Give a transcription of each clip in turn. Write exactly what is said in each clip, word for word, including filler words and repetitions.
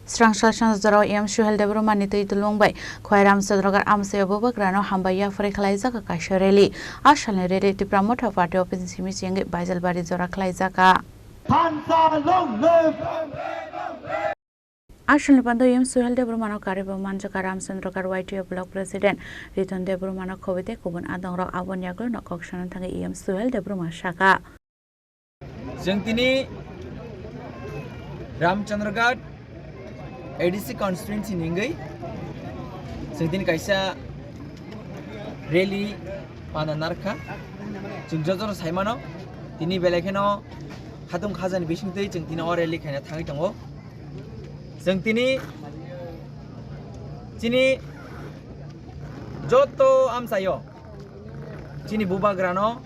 Srang sal sanja jorao E M Suhel Debbarma ni twi dulung bai Khwai Ramchandra Ghat amchaio bubagrano hambai yapharwi khlaijak kaisa rally. A salni rally Tipra Motha Party office ni simi chengwi Baijalbari jora khlaijak. Thansa long live! A salni pando E M Suhel Debbarmano karwi bo manjak Ramchandra Ghat Y T F block president Riton Debbarmano khobwi tei kubun adongrok, aboni yagulo no kok sana thangwi E M Suhel Debbarma saka. Chwng tini Ramchandra Ghat A D C constituency ni wngwi chwng tini kaisa rally pana narwkha. Chwng jotono saimano tini belai kheno khatung khajani bisingtwi chwng tini o rally khaina thangwi tongo. Chwng tini chini joto amchaio chini bubagrano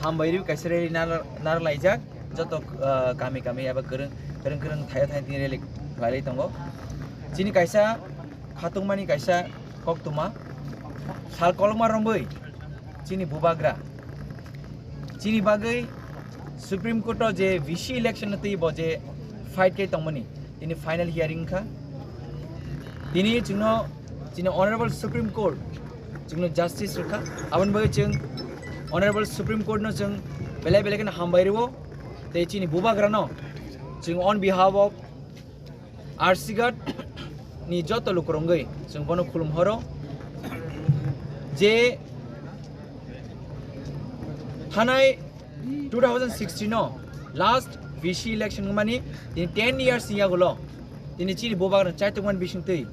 hambai rw kaisa rally nar-, narwk laijak. Joto, ah, kami kami eba kwrwng, kwrwng kwrwng thaio thaini tini rally khlai tongo. Chini kaisa khatungmani kaisa koktwma sal kolokma romwi chini bubagra chini bagwi Supreme Court o je V C election no twi bo je fight khe tongmani, tini final hearing wngkha. Tini chwngno chini Honorable Supreme Court chwngno justice rwkha. Aboni bagwi chwng Honorable Supreme Court no chwng belai belai kheno hambai rwo. Tei chini bubagrano chwng on behalf of R C Ghat ni joto lukurok wngwi chwng bono khulum horo je thanai two thousand sixteen o last V C election wngmani tini ten years ni yagulo tini chini bubagrano chaitukmani bisingtwi,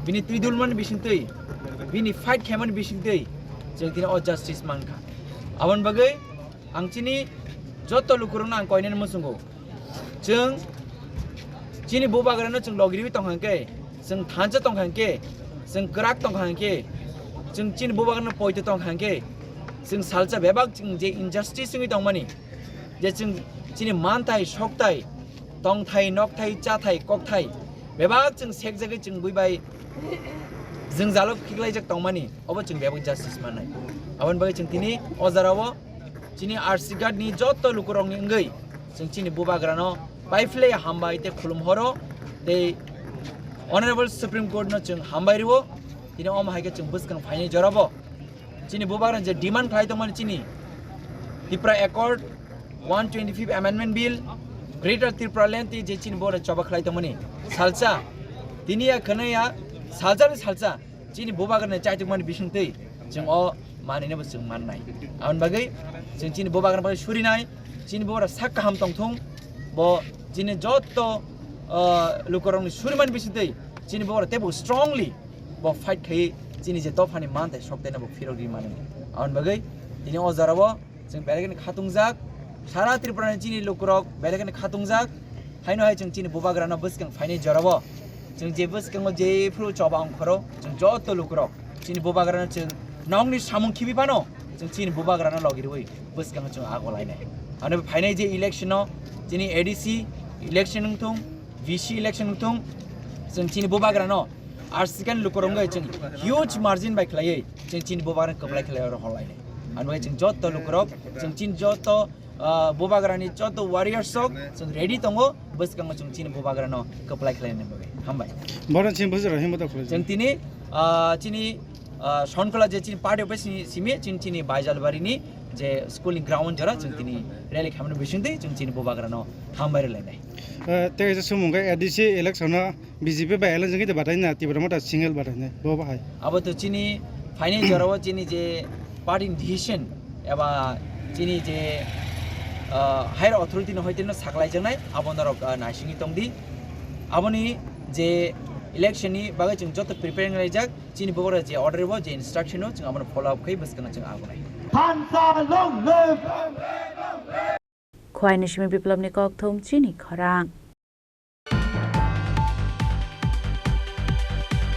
bini twidulmani bisingtwi, bini fight khaimani bisingtwi chwng tini o justice mankha. Aboni bagwi ang chini joto lukurokno ang koinani muchungo. Chwng chini bubagrano chwng logiriwi tongkha hwnkhe, chwng thansa tongkha hwnkhe, chwng kwrak tongkha hwnkhe, chwng chini bubagrano poito tongkha hwnkhe, chwng salsa bebak chwng je injustice wngwi tongmani, je chwng chini manthai, sokthai, tongthai, nokthai, chathai, kokthai bebak chwng sekjagwi chwng buibai jwngjalo khiklaijak tongmani, obo chwng bebak justice mannai. Aboni bagwi chwng tini o jorao chini R C Ghat ni joto lukurokni wngwi chwng chini bubagrano paiphlai hambai tei khulum horo tei Honorable Supreme Court no chwng hambai rwo. Tini omo hai khe chwng bwskang phainai jorabo chini bubagrano je demand khlai tongmani chini Tipra Accord one twenty-fifth Amendment Bill, Greater Tripura Land tei je chini borok choba khlai tongmani salsa, tini ya khwnaya salsa ni salsa chini bubagrano chaitukmani bisingtwi chwng o manwino bo chwng mannai. Aboni bagwi chwng chini bubagrano bagwi surinai, chini bubagra sak kaham tongthung, bo chini joto, ah, lukurokni surimani bisingtwi chini bubagra teibo strongly bo fight khai chini je dophani manthai soktaino bo phirok ri mani. Aboni bagwi tini o jorao Chwng belai kheno khatungjak, sara Tripura ni chini lukurok belai kheno khatungjak. Haino hai chwng chini bubagrano bwskang phainai jorao. Chwng je bwskango jephru choba ongkhoro, chwng joto lukurok chini bubagrano chwng nokni samung khibi phano chwng chini bubagrano logi rwi bwskango chwng ago lainai. Ano phainai je election no chini A D C election wngthung, V C election wngthung, chwng chini bubagrano R C Ghat ni lukurok wngwi chwng huge margin bai khlaiwi chwng chini bubagrano kwplai khlai oro hor lainai. Ano hai chwng joto lukurok, chwng chini joto, ah, bubagrani joto warriors rok chwng ready tongo, bwskango chwng chini bubagrano kwplai khlaina bagwi. Hambai. Bono chini bwswk rok himbo tok khulai. Chwng tini, ah, chini, ah, Sonkhola je chini party office ni simi chwng chini Baijalbari ni je school ni ground jora chwng tini rally khamani bisingtwi chwng chini bubagrano hambai rwlainai. Eh, tei kaisa sumung khe A D C election o B J P bai alliance wngwi tei batai na Tipra Motha single batai nai, bo bahai. Abo to chini phainai jorao chini je party ni decision eba chini je, ah, higher authority no hoite no saklai jaknai, abo norok, ah, naisingwi tongdi. Aboni je election ni bagwi chwng joto preparing laijak, chini bokora je order bo je instruction o chwng abono follow up khai bwskango chwng agonai. Thansa long live! Khwai ni simi Biplab ni kokthum chini khorang.